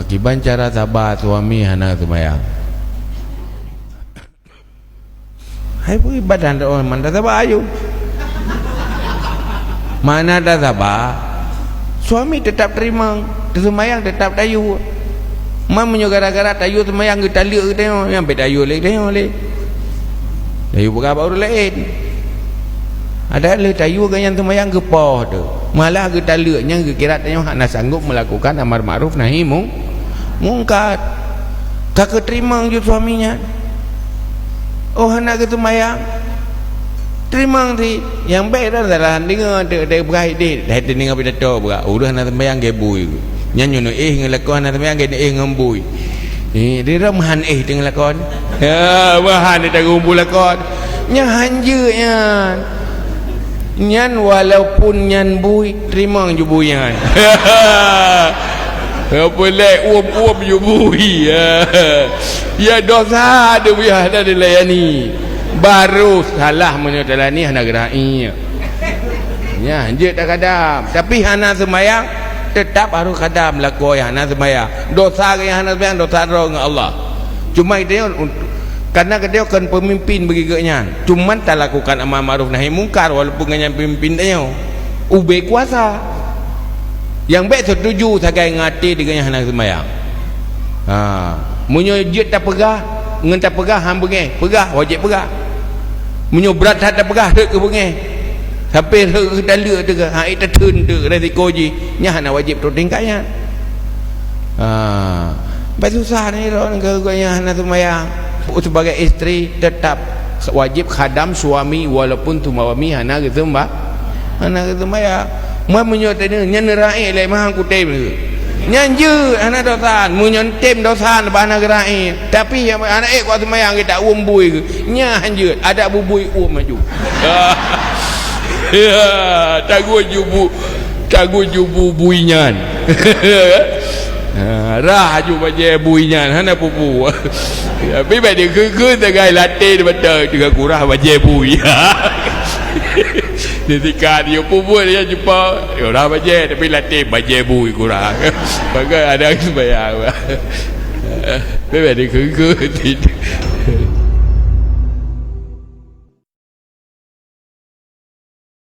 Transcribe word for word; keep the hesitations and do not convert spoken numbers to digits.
Kiban cara saba suami hana seumayang? Hai peue ibadah droe mantong saba ayue. Mana tasaba, suami teutap teurimong, teuseumayang teutap tayue. Man meunyoe gara-gara tayue seumayang geutaleuek geutanyoe, nyang bèk tayue lé geutanyoe lé. Tayue peugah bak ureueng laén. Ada lé tayue geuh nyan seumayang geupoh teuh. Malah geutaleuek nyan geukira tanyoe hana sanggob meulakukan amar ma'ruf nahi mung-, mungkar. Ka keu teurimong ju suami nyan. Oh, hana geuseumayang. Teurimong cit. Nyang bèk dah salah deungoe, dek, dek, peugah idéh, dah teudeungoe pidato peugah. Ureueng hana seumayang gèt bui. Nyan nyoe éh ngon lakoe hana seumayang gèt éh ngon bui. Eh, di ram han éh teuh ngon lakoe. Ya, bahan dia tahu bui lakoe. Nyan han jeuet nyan. Nyan walaupun nyan bui, teurimong ju bui nyan. Apa lé uem-uem ju bui. Ya, dosa tu biasa hana dilayani. Baru salah meunyoe talayani hana geura'i. Nyan jeuet takhadam. Tapi hana seumayang, teutap harôh khadam lakoe nyang hana seumayang. Dosa nyang hana seumayang, dosa droe ngon Allah. Cuma geutanyoe, karena geutanyoe kon peumimpin bagi geuh nyan. Cuman talakukan amar ma'ruf nahi mungkar walaupun geuh nyan peumimpin tanyoe. Ubé kuasa. Nyang bèk seutuju sagai ngon até di geuh nyan hana seumayang. Ha, meunyoe jeuet tapeugah, ngon tapeugah han beungèh, peugah, wajéb peugah. Meunyoe brat that tapeugah, rhot keu beungèh. Sampai rhot keu taleuek teuh, ha, ék tatheun teuh resiko jih. Nyan hana wajéb troh tingkat nyan. Ha, bah susah ni droe keu geuh nyan hana seumayang. Sebagai istri tetap wajéb khadam suami walaupun suami hana geuseumba-, hana geuseumayang. Man meunyoe teuh nyan neura'i lé mahang kutem lé. Nyan jeuet hana dosa. Meunyoe tem dosa bah hana geura'i. Tapi nyang aneuk ék kuat seumayang geutak uem bui geuh. Nyan han jeuet, adak bubui uem laju. Ya, tagut ju bu-, tagut ju bu bui nyan. Ha, rhah laju bajèe bui nyan, hana peue-peue. Tapi bèk dikheun-kheun sagai laté di mata teuka kurah bajèe bui. Di tingkat dia pun buet dia jumpa, orang bajèe tapi laté bajèe bui kurang. Maka ada sembahyang. Tapi ada kengke.